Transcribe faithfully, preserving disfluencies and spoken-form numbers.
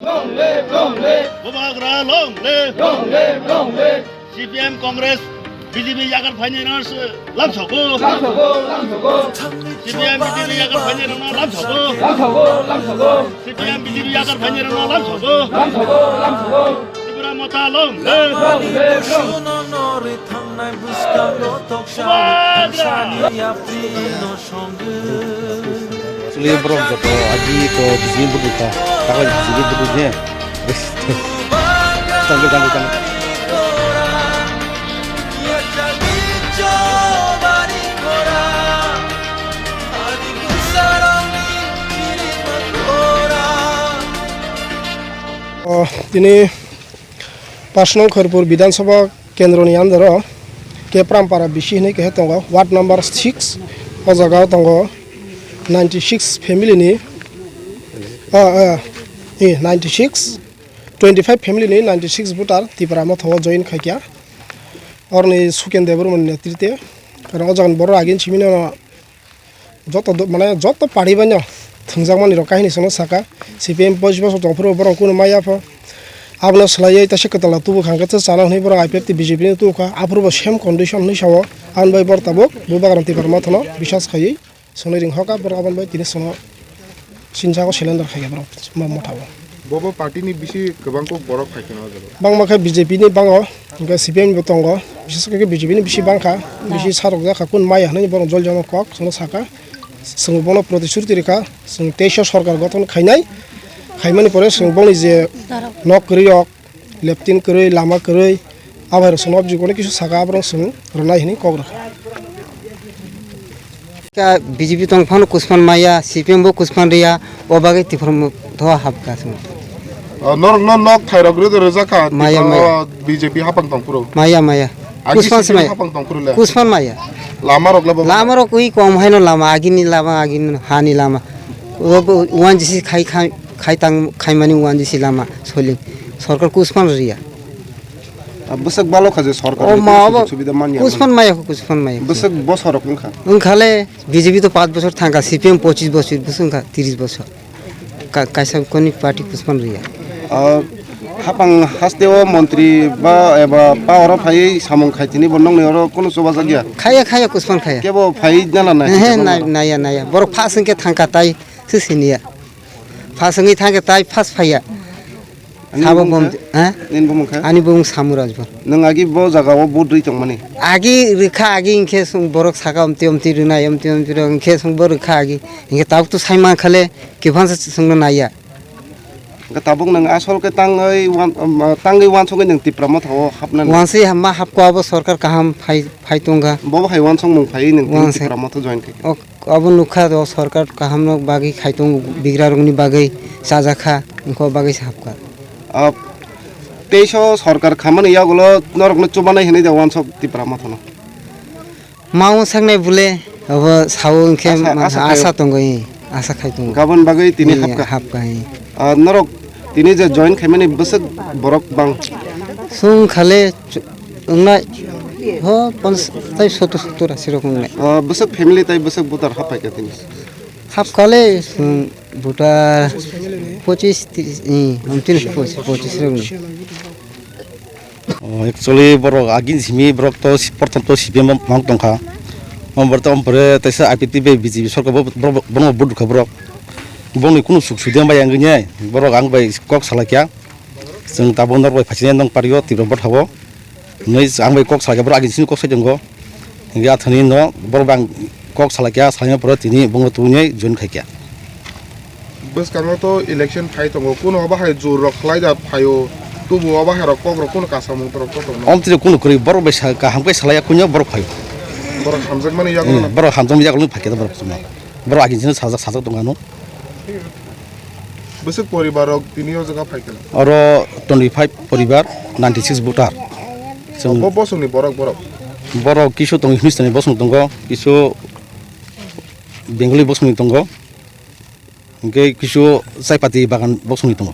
Long live, long live. Bubagra long live. Long live, long live. C P M, Congress, B J P yagar phainai rano lamsogo. Lamsogo, lamsogo. C P M, B J P yagar phainai rano lamsogo. Lamsogo, lamsogo. C P M, B J P yagar phainai rano lamsogo. Lamsogo, lamsogo. Tipra Motha long live. Long live, long. Bubagra. Actually, borok joto agi to B J P ni budu kha. Takai B J P ni budu je. Tangke, tangke, tangke. Oh, tini Pash nong Khairpur Bidhan Sabha Kendroni under o Keprampara bisi hinwi kehe tongo, ward number six, o jaga o tongo ninety six family ni, ah, ah, eh, ninety six, twenty five family ni ninety six voter Tipra Motha o join khaikha, oroni Suken Debbarma ni netrite, karon o jaga ni borok agini simi no joto do-, mane joto party bai no thwngjakmani rok kahini songno saka, C P M pochish bosor tong phuru borok kunu maya pho. Abono swlaiwi taisa kwtal rok tubu kha hwnkhe chana hwnwi borok I P F T B J P no tubu kha, aphuru bo same condition hwnwi sao. Aboni bai borok tabuk Bubagra Tipra Motha no biswas khaiwi songwi ring hoka, borok aboni bai tini songno sinjago cylinder khaikha borok ma motha o. Bobo party ni bisi kwbang kok borok phaikha o jaga. Bangma khe B J P ni bango, hwnkhe C P M bo tongo, bises khe B J P ni bisi bangkha, bisi sarok jakha kun maya hwnwi borok jol jama kok songno saka. Chwng bono protisruti rikha, chwng teisa sorkar gothon khainai, khaimani pore chwng boni je nok kwrwi rok, leptin kwrwi, lama kwrwi, abo hai rok chwngno objek bono kisu saka, aborok chwng rwnai hwnwi kok rwkha. Ka B J P tong phano kuchman maya, C P M bo kuchman riya, o bagwi Tipra Motha o hapkha chwng. O, norok no nok thairok rwdo rwjakha, Maya, Tipra maya. O B J P hapang tong phuru. Maya, maya. Agi Kuchman C P M se maya. Hapang tong phuru le. Kuchman maya. Lama rok le bo. Lama rok ui kom haino lama, agini lama, agini hani lama. O bo one G C khai, khai, khai tang, khaimani one G C lama soli. Sorkar kuchman riya. Ah, bwswk balo kha je sorkar O ni ma tei obo sujog subida manya. Kuchman maya, kuchman maya. Bwswk bosor rok wngkha. Wngkhale B J P to panch bosor thangkha, C P M pochish bosor, bwswk wngkha trish bosor. Ka-, kaisa koni party kuchman riya. Ah, hapang haste o montri ba eba power o phaiwi samung khaitini bo nongni oro kunu chubajakya? Khaya, khaya, kuchman khaya. Kebo phai nala nai Ehe, kebo nai-, nala. Naya, naya. Borok phas hwnkhe thangkha tai se siniya. Phas wngwi thangkhe tai phas phaiya. Ani Sabo bumung bom, kha? Ha? Nini bumung kha? Ani bumung Samu Rajbor. Nwng agi bo jaga o vote rwi tongmani? Agi rwkha, agi hwnkhe chwng borok saka omti omti rwnai, omti omti rw-, hwnkhe chwng bo rwkha agi. Hwnkhe tabuk to sai mankhale, kiphang se chwngno naiya. Hwnkhe tabuk nwng asol khe tangwi wan-, um, tangwi wansugwi nwng Tipra Motha o hapnani? Wansui ma hapkha abo sorkar kaham phai, phai tongkha. Bo bo hai wansukmung phaiwi nwng tini Wansai. Tipra Motha join khaikha? Ok. Abo nukha, o sorkar kahamno bagwi khaitung bigrarokni bagwi chajakha, wngkha o bagwi se hapkha. Ah, teiso sorkar khamani yagulo norokno chubanai hinwi da wansok Tipra Mothano. Ma wngsak nai bole, abo sao wngkhe Asa, ma-, asa asa khaio. Tongo, eh, asa khai tongo. Gabon bagwi tini Eh, hapkha. Hapkha, eh. Ah, norok tini je join khaimani bwswk borok bang? Chwng khale ch-, wngnai, ho, pons-, tai sotto, sottor, asi rok wngnai. Ah, bwswk family tai bwswk voter haphaikha tini? Hapkhale, chwng voter pochis, tris, eh, untris, pochis, pochis rok wngnai. Oh, actually, borok agini simi borok to si-, prothom to C P M mang tongkha. Omo borok to omo pore teisa I P T F bai B J P sorkar bo, bo, bo, bono vote rwkha borok. Bongni kunu suk sudia bai ang wngnai, borok ang bai kok salaikha. Chwng tabuk norok bai phaisini nong pario Tipra Motha o. Hwnwi ang bai kok salaikha, borok agini simi kok sai tongo. Hingke athani no borok bai ang kok salaikha, salaina pore tini bongno tubunai join khaikha. Bwskango to election phai tongo, kuno obo hai jur rok khlai da phaio, tubu obo hai rok kok rok kuno kasamung torok kotor no. Omtwi kunu kwrwi borok bai sa kaham khe salai ya kunyo borok phaio. Borok hamjakmani yagulo Hmm, no. Borok hamjakmani yagulo phaikhe borok tongma. Borok agini sini sajak sajak tong ano. Bwswk poribar rok tini o jaga phaikha? Oro twenty five poribar, ninety six voter. Chwng Bo bosongni borok borok. Borok kisu tongo, Hindustani bosong tongo, kisu Bengali bosongni tongo. Hingke kisu chai pati bagan bosongni tongo.